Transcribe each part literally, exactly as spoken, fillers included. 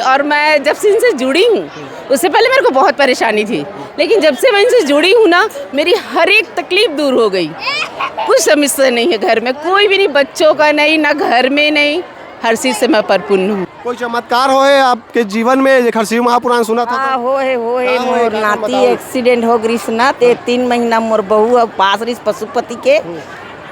और मैं जब से इनसे जुड़ी हूँ, उससे पहले मेरे को बहुत परेशानी थी, लेकिन जब से मैं इनसे जुड़ी हूँ ना, मेरी हर एक तकलीफ दूर हो गई। कुछ समस्या नहीं है घर में, कोई भी नहीं, बच्चों का नहीं, ना घर में नहीं, हर चीज से मैं परिपूर्ण हूँ। कोई चमत्कार होए आपके जीवन में, जेकर शिव महापुराण सुनत हो हाँ, तो? होए, होए, का होए, मोर का नाती बताओ? एक्सीडेंट हो गिस ना, ते तीन महीना मोर बहू अब पास रहिस पशुपति के,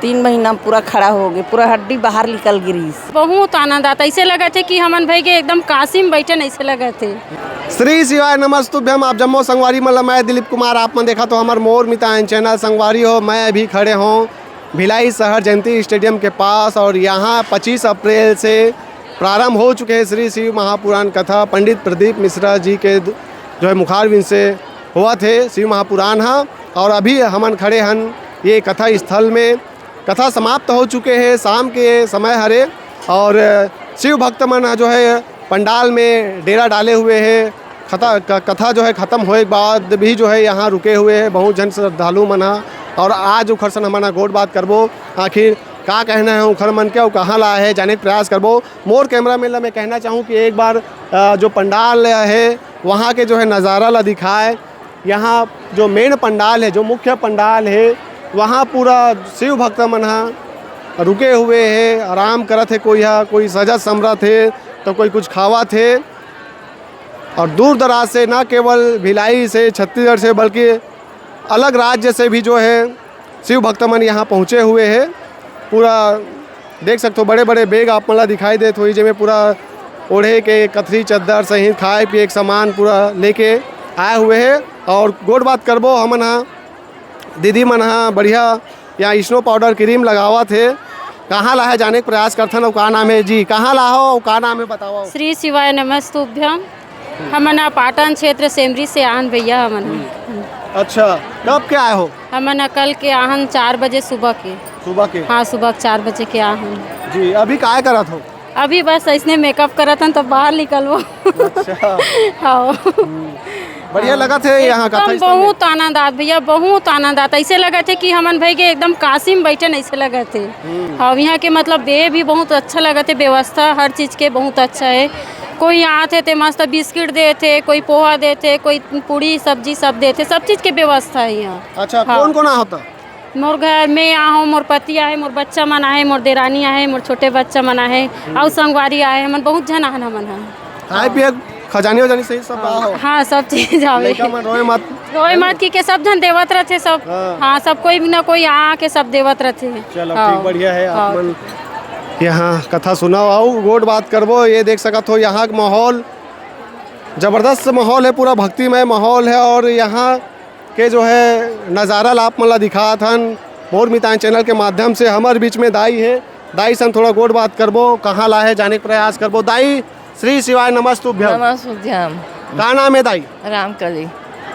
तीन महीना में पूरा खड़ा हो गए, पूरा हड्डी बाहर निकल गिरिस। बहुत आनंद आता, ऐसे लगत है कि हमन भाई के एकदम काशी में बैठन ऐसे लगत है। श्री शिवाय नमस्तुभ्यम। आप जम्मो संगवारी मन ल मैं दिलीप कुमार, आप मन देखत हो हमर मोर मितान चैनल। संगवारी हो, मैं अभी खड़े हों भिलाई शहर जयंती स्टेडियम के पास और यहाँ पच्चीस अप्रैल से प्रारंभ हो चुके हैं श्री शिव महापुराण कथा। पंडित प्रदीप मिश्रा जी के द-, जो है मुखारविंद से होवत हे शिव महापुराण ह। और अभी हमन खड़े हन ये कथा स्थल में। कथा समाप्त हो चुके हे, शाम के समय हरे और शिव भक्त मन ह जो है पंडाल में डेरा डाले हुए हे। खता-, क-, कथा जो है खत्म होए के बाद भी जो है यहाँ रुके हुए हे बहुत झन श्रद्धालु मन ह। और आज उखर सन हमन ह गोठ बात करबो, आखिर का कहना है उखर मन के अउ कहाँ ला हे, जाने के प्रयास करबो। मोर कैमरामैन ला मैं कहना चाहूँ कि एक बार, अ, जो पंडाल हे वहाँ के जो है नज़ारा ला दिखाए। यहाँ जो मेन पंडाल हे, जो मुख्य पंडाल हे, वहाँ पूरा शिव भक्त मन ह रुके हुए हे, आराम करत हे। कोई ह, कोई सजत संवरत हे, तो कोई कुछ खावत हे। और दूर दराज से, ना केवल भिलाई से, छत्तीसगढ़ से, बल्कि अलग राज्य से भी जो है शिव भक्त मन यहाँ पहुँचे हुए हे। पूरा देख सकथो, बड़े-बड़े बैग आप मन ला दिखाई देत होही, जेमे पूरा ओढ़े के कथरी चद्दर सहित खाए पिए के सामान पूरा लेके आए हुए हे। और गोठ बात करबो हमन ह, दीदी मन ह बढ़िया यहाँ स्नो पाउडर क्रीम लगावत हे। कहाँ ला हे जाने के प्रयास करथन अउ का नाम हे जी? कहाँ ला हो अउ का नाम हे बताओ? श्री शिवाय नमस्तुभ्यम। हमन ह पाटन क्षेत्र सेमरी से आहन भैया हमन ह। अच्छा, कब के आए हो? हमन ह कल के आहन चार बजे सुबह के। सुबह के? हाँ, सुबह के चार बजे के आहन। जी, अभी काय करत हो? अभी बस ऐसने मेकअप करत हन, तब बाहर निकलबो। अच्छा। हाँ। हम्म। बढ़िया हाँ। लगत हे यहाँ कथा एकदम स्थल में? बहुत आनंद आत भैया, बहुत आनंद आत। ऐसे लगत हे कि हमन भाई के एकदम काशी में बैठे न ऐसे लगत हे। हम्म। हाँ, यहाँ के मतलब ये भी बहुत अच्छा लगत हे, व्यवस्था हर चीज के बहुत अच्छा हे। कोई आत हे ते मस्त बिस्किट देत हे, कोई पोहा देत हे, कोई पूड़ी सब्जी सब देत हे, सब चीज के व्यवस्था हे यहाँ। अच्छा, हाँ। कौन कौन आ होता? मोर घर में आहूँ, मोर पति आहे, मोर बच्चा मन आहे, मोर देरानी आहे, मोर छोटे बच्चा मन आहे, हम्म। अउ संगवारी आहे, हमन बहुत झन आहन हमन ह। खाए पिए खजानी वजानी सही सब बा हो? हाँ, सब चीज आवे। लइका मन रोए मत। रोए मत कि के सब झन देवत रथे सब। हाँ। हाँ, सब कोई ना कोई आके सब देवत रथे। चलो, हाँ। ठीक, बढ़िया है, आप हाँ। मन यहाँ कथा सुनाओ, आओ, गोठ बात करबो। ये देख सकत हो, यहाँ के माहौल, जबरदस्त माहौल है, पूरा भक्तिमय माहौल है और यहाँ के जो है नज़ारा ला आप मन ला दिखात हन मोर मितान चैनल के माध्यम से। हमर बीच में दाई है, दाई सन थोड़ा गोठ बात करबो, कहाँ ला है जाने के प्रयास करबो। दाई, श्री शिवाय नमस्तुभ्यम। नमस्तुभ्यम। का नाम है दाई? रामकली।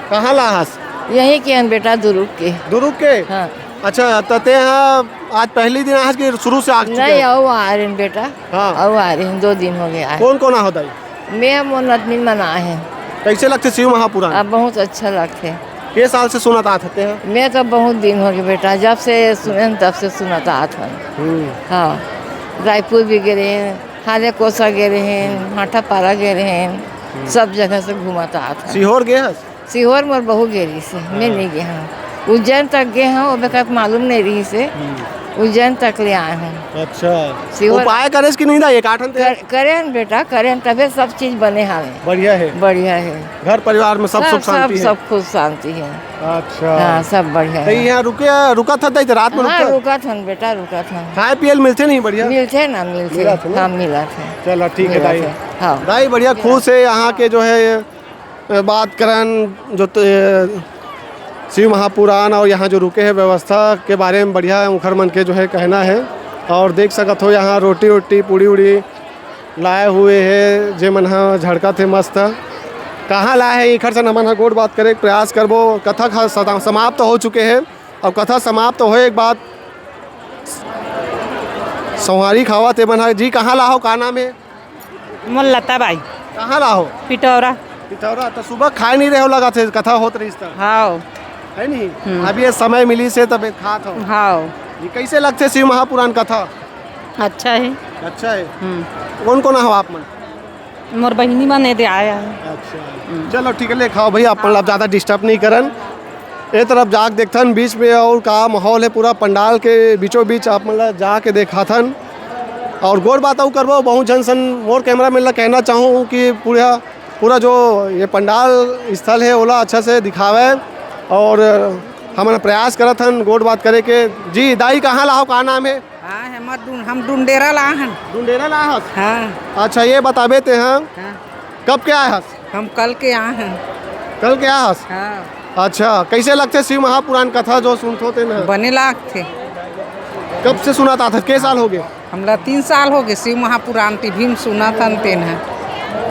कहाँ ला हस? यहीं के हन बेटा, दुरुग के। दुरुग के? हाँ। अच्छा, त ते ह आज पहली दिन आहस कि शुरू से आ चुके नहीं, हो? अउ आ रहे हैं बेटा। हाँ। अउ आ रहे हैं, दो दिन हो गया है। कौन कौन आहो दाई? मैं मोर नतनी मन आए हैं। कैसे लगते शिव महापुराण? अब बहुत अच्छा लगते। के साल से सुनत आत हते हैं? मैं तो बहुत दिन हो गए बेटा, जब से सुने न तब से सुनत आत हन। हम्म। हाँ, रायपुर भी गए रहे हैं, हाले कोसा गए रहे हैं, भाटापारा गए रहे हैं, हम्म। सब जगह से घूमत आत हन। सीहोर गए हस? सीहोर मोर बहू गे रहिस हे, मैं हाँ। नहीं गे हूँ। उज्जैन तक गे हूँ, वो बेकत मालूम नहीं रहिस हे। हम्म। उज्जैन तक ले आए हूँ। अच्छा। सीहोर उपाय करेस कि नहीं दाई, एकाठन ते? कर-, करे हन बेटा, करे हन, तबे सब चीज बने हावे। बढ़िया है। बढ़िया है। घर परिवार में सब सब, सुख शांति सब, है? सब खुश शांति है। अच्छा। हाँ, सब बढ़िया तो है। यहाँ रुके, रुकत हन दाई, रात में हाँ, रुकत? रुकत हन बेटा, रुकत हन। खाए पिए ल मिलथे नहीं बढ़िया? मिलथे ना, मिलथे। मिलत हे ना? हाँ, मिलत हे। चलो, ठीक है मिलत दाई। हे, हाँ। दाई बढ़िया खुश है यहाँ के जो है बात करन जो त-, शिव महापुराण और यहाँ जो रुके हैं व्यवस्था के बारे में बढ़िया उखर मन के जो है कहना है। और देख सकत हो यहाँ रोटी वोटी पूड़ी उड़ी लाए हुए है, जे मन ह झड़कत हे मस्त। कहाँ लाए है इखर से हमन ह गोठ बात करे के प्रयास करबो। कथा खा-, सदा-, समाप्त हो चुके हैं और कथा समाप्त होए के बाद संहारी खावत हे मन ह। जी, कहाँ ला हो, का नाम है? मोर लता बाई। कहाँ ला हो? पिटौरा। पिटौरा, तो सुबह खाए नहीं रहे हो, लगा थे कथा होत रहिस त। हाँ। है नहीं? हम्म। अब ये समय मिलिस हे तब खात हो। हाँ। ये कैसे लगथे शिव महापुराण कथा? अच्छा है। अच्छा है। हम्म। कौन कौन हो आप मन? मोर बहिनी मन ए दे आया है। अच्छा, चलो ठीक है, ले खाओ भैया, अपन ला ज्यादा डिस्टर्ब नहीं करन। ए तरफ जाके देखथन बीच में और का माहौल है, पूरा पंडाल के बीचों बीच आप मन ला जाके देखाथन। और गोठ बात अउ करबो, बहुत झन सन मोर कैमरा मैन ला कहना चाहूँ कि पूरा, पूरा जो ये पंडाल स्थल है ओला अच्छा से दिखावे। और हमन प्रयास करत हन गोठ बात करे के। जी दाई, कहाँ ला हो, का नाम है? हाँ, हमर डुं-, हम डुंडेरा ला हन। डुंडेरा ला हस? हाँ। अच्छा, ये बताबे ते, हाँ, हाँ। कब के आए हस? हम कल के आए हन। कल के आए हस? हाँ। अच्छा, कैसे लगथे शिव महापुराण कथा जो सुनथो तेन ह? बने लागथे। कब से सुनत आथस? के साल हो गे? हमला तीन साल हो गे शिव महापुराण टीवी में सुनत हन तेन ह।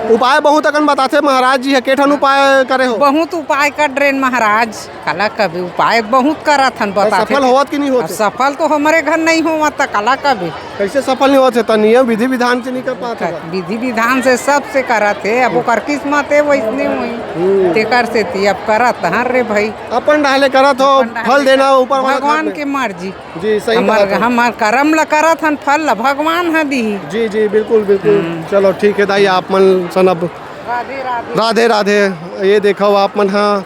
उपाय बहुत अकन बताथे महाराज जी ह, के ठन उपाय करे हो? बहुत उपाय कर डरेन महाराज। काला कबे उपाय बहुत करत हन, पर बताथे सफल ते। होवत कि नहीं होत अब हे? सफल तो हमरे घर नहीं होवत, त काला कबे? कैसे सफल नहीं होत हे? त नियम विधि विधान से नहीं कर पात हे का? विधि विधान से सबसे करत हे, अब ओकर किस्मत हे वैसने होई। हम्म। तेकर सेती अब करत हन रे भाई। अपन डाहले करत हो, अपन डाहले फल देना करत। ऊपर वाला के हाथ में। भगवान के मर्जी। जी, सही हमर, बात है। हमर करम ला करत हन, फल ला भगवान ह दिही। जी, जी, बिल्कुल, बिल्कुल। हम्म। चलो ठीक है दाई, आप मन सन अब राधे, राधे। राधे, राधे। ये देखो आप मन ह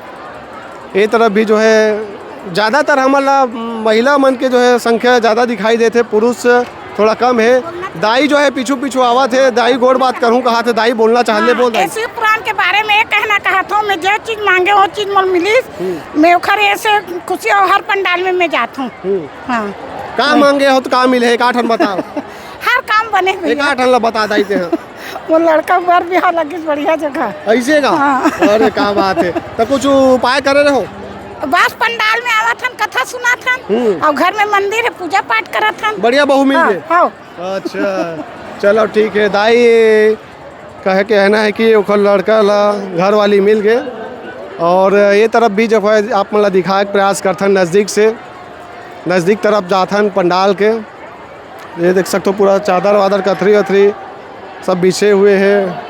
ए तरफ भी जो है, ज़्यादातर हमन ला महिला मन के जो है संख्या ज़्यादा दिखाई देथे, पुरुष थोड़ा कम है। दाई जो है पीछू पीछू आवत है, दाई गोठ बात करहूँ कहाथे, दाई बोलना चाहत ले, हाँ, बोल दाई। ए शिव पुराण के बारे में ये कहना चाहत हूँ, मैं जो चीज मांगे वो चीज मोल मिलिस। हम्म। मैं ओखर ऐसे खुशी और हर पंडाल में मैं जात हूँ। हम्म। हाँ। का मांगे हो तो का मिले है, एक आठ हम बताओ। हर काम बने एक भैया। आठ हम ला बता दाई ते हैं। वो लड़का बर बिहाव लगिस बढ़िया जगह। ऐसे का? हाँ। अरे का बात है। तो कुछ उपाय करे रहो? बस पंडाल में आवत हन, कथा सुनत हन, हम्म। और घर में मंदिर है, पूजा पाठ करत हन। बढ़िया बहू मिल हाँ, गए? हाँ। अच्छा, चलो ठीक है दाई, कहे के कहना है कि ओकर लड़का ला घर वाली मिल गए। और ये तरफ भी जो है आप मन ला दिखाए के प्रयास करथन नज़दीक से, नज़दीक तरफ जाथन पंडाल के। ये देख सकते हो पूरा चादर वादर कथरी वथरी सब बिछे हुए हैं,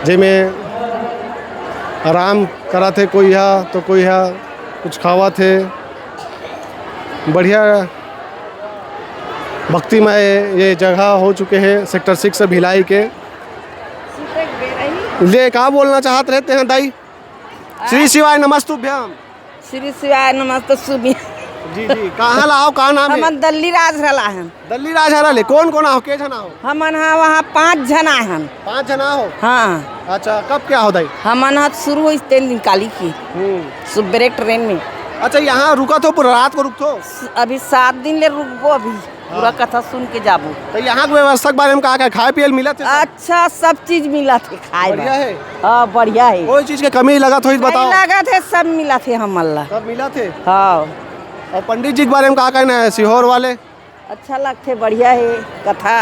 जेमे आराम करत हे कोई हा तो कोई हा कुछ खावत हे। बढ़िया भक्तिमय ये जगह हो चुके हे सेक्टर सिक्स भिलाई के। ले का बोलना चाहत रहे ते हैं दाई? श्री शिवाय नमस्तुभ्यम। श्री शिवाय नमस्तुभ्यम। जी, जी। कहाँ ला हो, का नाम है? हमन दल्ली राजहरा ला हन। दल्ली राजहरा ले कौन कौन आओ, के झन आओ? हमन हा वहाँ पाँच झन आए हन। पाँच झन आओ? हाँ। अच्छा, कब के आओ दाई? हमन हा शुरू होइस तेन दिन काली की। हम्म। सुबेरे ट्रेन में। अच्छा, यहाँ रुकत हो, पूरा रात को रुकत हो? स-, अभी सात दिन ले रुकबो अभी। पूरा हाँ। कथा सुन के जाबो। तो यहाँ के व्यवस्था के बारे में का, का खाए पिए ल मिलत हे सब? अच्छा, सब चीज मिलत हे खाए बढ़िया बर। हे? हाँ, बढ़िया हे। कोई चीज के कमी लगत होई त नहीं बताओ। लगत हे, सब मिलत हे हमन ला। सब मिलत हे? हाँ। और पंडित जी के बारे में का कहना है, सीहोर वाले? अच्छा लगथे, बढ़िया हे कथा।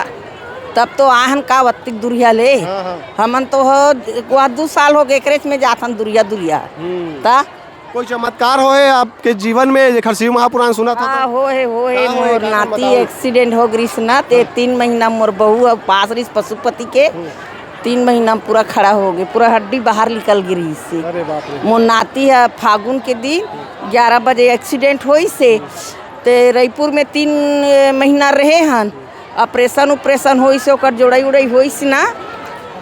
तब तो आहन का वत्तिक दुरिया ले। हाँ, हाँ। हमन तो हो, एक बार दू साल हो गए, एकरेच में जाथन दुरिया, दुरिया। हम्म। ता? कोई चमत्कार होए आपके जीवन में, जेकर शिव महापुराण सुना था हाँ, तो? होए, होए, का होए, मोर का नाती बताओ? एक्सीडेंट हो गरिस ना, ते हाँ। तीन महीना मोर बहू अब पास रहिस पशुपति के। हम्म। तीन महीना में पूरा खड़ा हो गए, पूरा हड्डी बाहर निकल गिरिस से। अरे बाप रे। मोर नाती है फागुन के दिन ग्यारह बजे एक्सीडेंट होइस से, ते रईपुर में तीन महीना रहे हन। ऑपरेशन उपरेशन होइस, ओकर जोड़ई उड़ई होइस ना,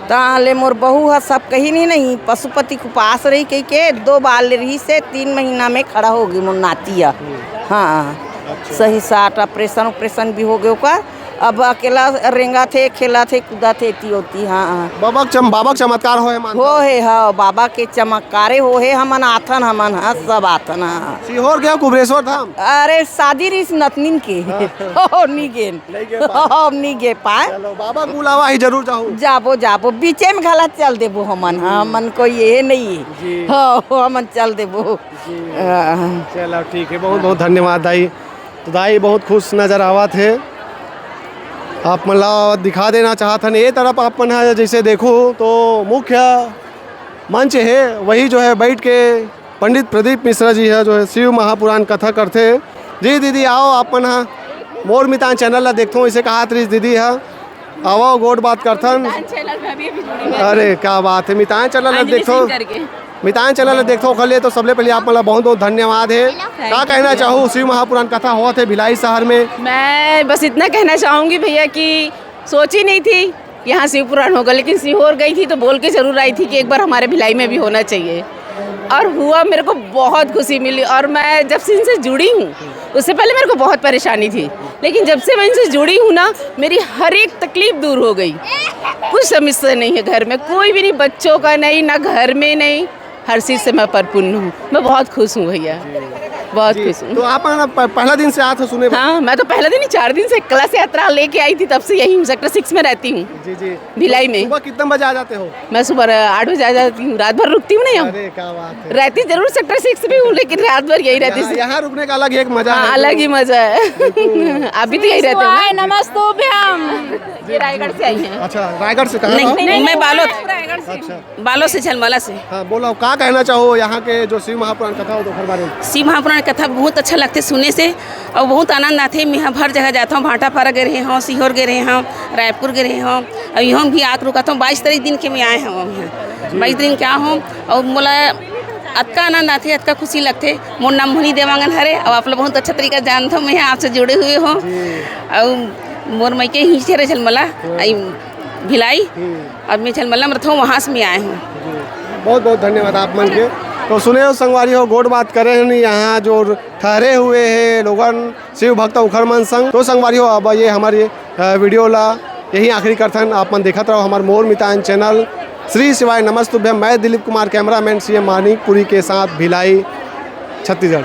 तहाँ ले मोर बहू ह सब कही नहीं, नहीं, पशुपति के उपास रही कहि के दो बार ले रही से, तीन महीना में खड़ा हो गई मोर नाती ह। हम्म। हाँ, अच्छा। सही साट ऑपरेशन उपरेशन भी हो गए ओकर। अब अकेला रेंगा थे, खेला थे, कूदा थे, एती ओती, हाँ, हाँ। बाबा के चम-, बाबा के चमत्कार होए मानता हो हूँ। हे, हाँ, बाबा के चमत्कारे हो हे, हमन आथन, हमन, हाँ, सब आथन, हाँ। सीहोर गए हो कुबरेश्वर धाम? अरे, शादी रहिस नतनिन के। हाँ। हो, नी गेन। नहीं गे पाए। हम नी गे पाए। चलो, बाबा के बुलावा ही जरूर जाहू। जाबो, जाबो, बीचे में घला चल देबो हमन, हाँ, हम्म। हमन कोई ये नहीं है। जी। हाँ, हमन चल देबो। जी। हाँ। चलो, ठीक है, बहुत, बहुत धन्यवाद दाई। तो दाई बहुत खुश नजर आवत हे। आप मन ला दिखा देना चाहत हन, ये तरफ आप मन ह जैसे देखो तो मुख्य मंच हे, वही जो है बैठ के पंडित प्रदीप मिश्रा जी ह जो है शिव महापुराण कथा करथे। जी दीदी, आओ, आप मन ह मोर मितान चैनल ला देखथो, इसे कहात रहिस दीदी ह। आवो, गोठ बात करथन। मितान चैनल में अभी, अभी जुड़ी मैं। अरे, क्या बात है, मितान चैनल ला अंजलि देखथो। सिंह करके। मितान चैनल ला देखथो, ओखर लिए तो सबले पहले आप मन ला बहुत, बहुत धन्यवाद है। Thank you। का कहना चाहू, शिव महापुराण कथा होवत है भिलाई शहर में? मैं बस इतना कहना चाहूँगी भैया कि सोची नहीं थी यहाँ शिव पुराण होगा, लेकिन सीहोर गई थी तो बोल के जरूर आई थी कि एक बार हमारे भिलाई में भी होना चाहिए। और हुआ, मेरे को बहुत खुशी मिली। और मैं जब से इनसे जुड़ी हूँ, उससे पहले मेरे को बहुत परेशानी थी, लेकिन जब से मैं इनसे जुड़ी हूँ ना, मेरी हर एक तकलीफ दूर हो गई। कुछ समस्या नहीं है घर में, कोई भी नहीं, बच्चों का नहीं, ना घर में नहीं, हर चीज़ से मैं परिपूर्ण हूँ। मैं बहुत खुश हूँ भैया, बहुत जी। खुश हूँ। तो आप ना प-, पहला दिन से आत हो सुने बा? हाँ, मैं तो पहला दिन ही, चार दिन से कलश यात्रा लेके आई थी, तब से यही हूँ, सेक्टर सिक्स में रहती हूँ, जी, जी। भिलाई में। सुबह कितने बजे आ जाते हो? मैं सुबह आठ बजे आ जाती हूँ, रात भर रुकती हूँ ना यहाँ। अरे, क्या बात है। रहती जरूर सेक्टर सिक्स में हूँ, लेकिन रात भर यही रहती यहाँ, हूँ। यहाँ रुकने का अलग ही एक मजा हाँ, है। अलग ही मजा है। बिल्कुल। आप भी तो यही रहते हो ना? शिवाय नमस्तुभ्यम। ये रायगढ़ से आई हैं। अच्छा, रायगढ़ से कहाँ नहीं, हो? नहीं, मैं बालोद। रायगढ़ से। अच्छा। बालोद से, झलमला से। हाँ, बोलो, का कहना चाहो यहाँ के जो शिव महापुराण कथा हो, तो ओकर बारे में? शिव महापुराण कथा बहुत अच्छा लगथे सुने से, अउ बहुत आनंद आथे। मैं हर जगह जात हूँ, भाटापारा गे रहे हूँ, सीहोर गे रहे हूँ, रायपुर गे रहे हूँ, अउ इहों भी आके रुकत हूँ। बाईस तारीख दिन के मैं आए हूँ यहाँ, बाईस दिन के आए हूँ, अउ मोला अतका आनंद आथे, अतका खुशी लगथे। मोर नाम मोहिनी देवांगन हरे, अउ आप लोग बहुत अच्छा तरीका जानत हो, मैं यहाँ आपसे जुड़े हुए हूँ। जी। अउ मोर मइके ही हरे झलमला, हाँ। आई भिलाई, हम्म। और मैं झलमला में रहता हूँ, वहाँ से मैं आए हूँ। जी। बहुत बहुत धन्यवाद आप मन के। तो सुने हो संगवारी हो, गोठ बात करे हैं यहाँ जो ठहरे हुए हैं लोगन शिव भक्त उखड़ मन संग। तो संगवारी हो, अब ये हमारे, अ, वीडियो ला यही आखिरी करथन। आप मन देखत रहो हमारे मोर मितान चैनल श्री शिवाय नमस्तुभ्यम। मैं Dilip Kumar, cameraman C M Manikpuri के साथ भिलाई, छत्तीसगढ़।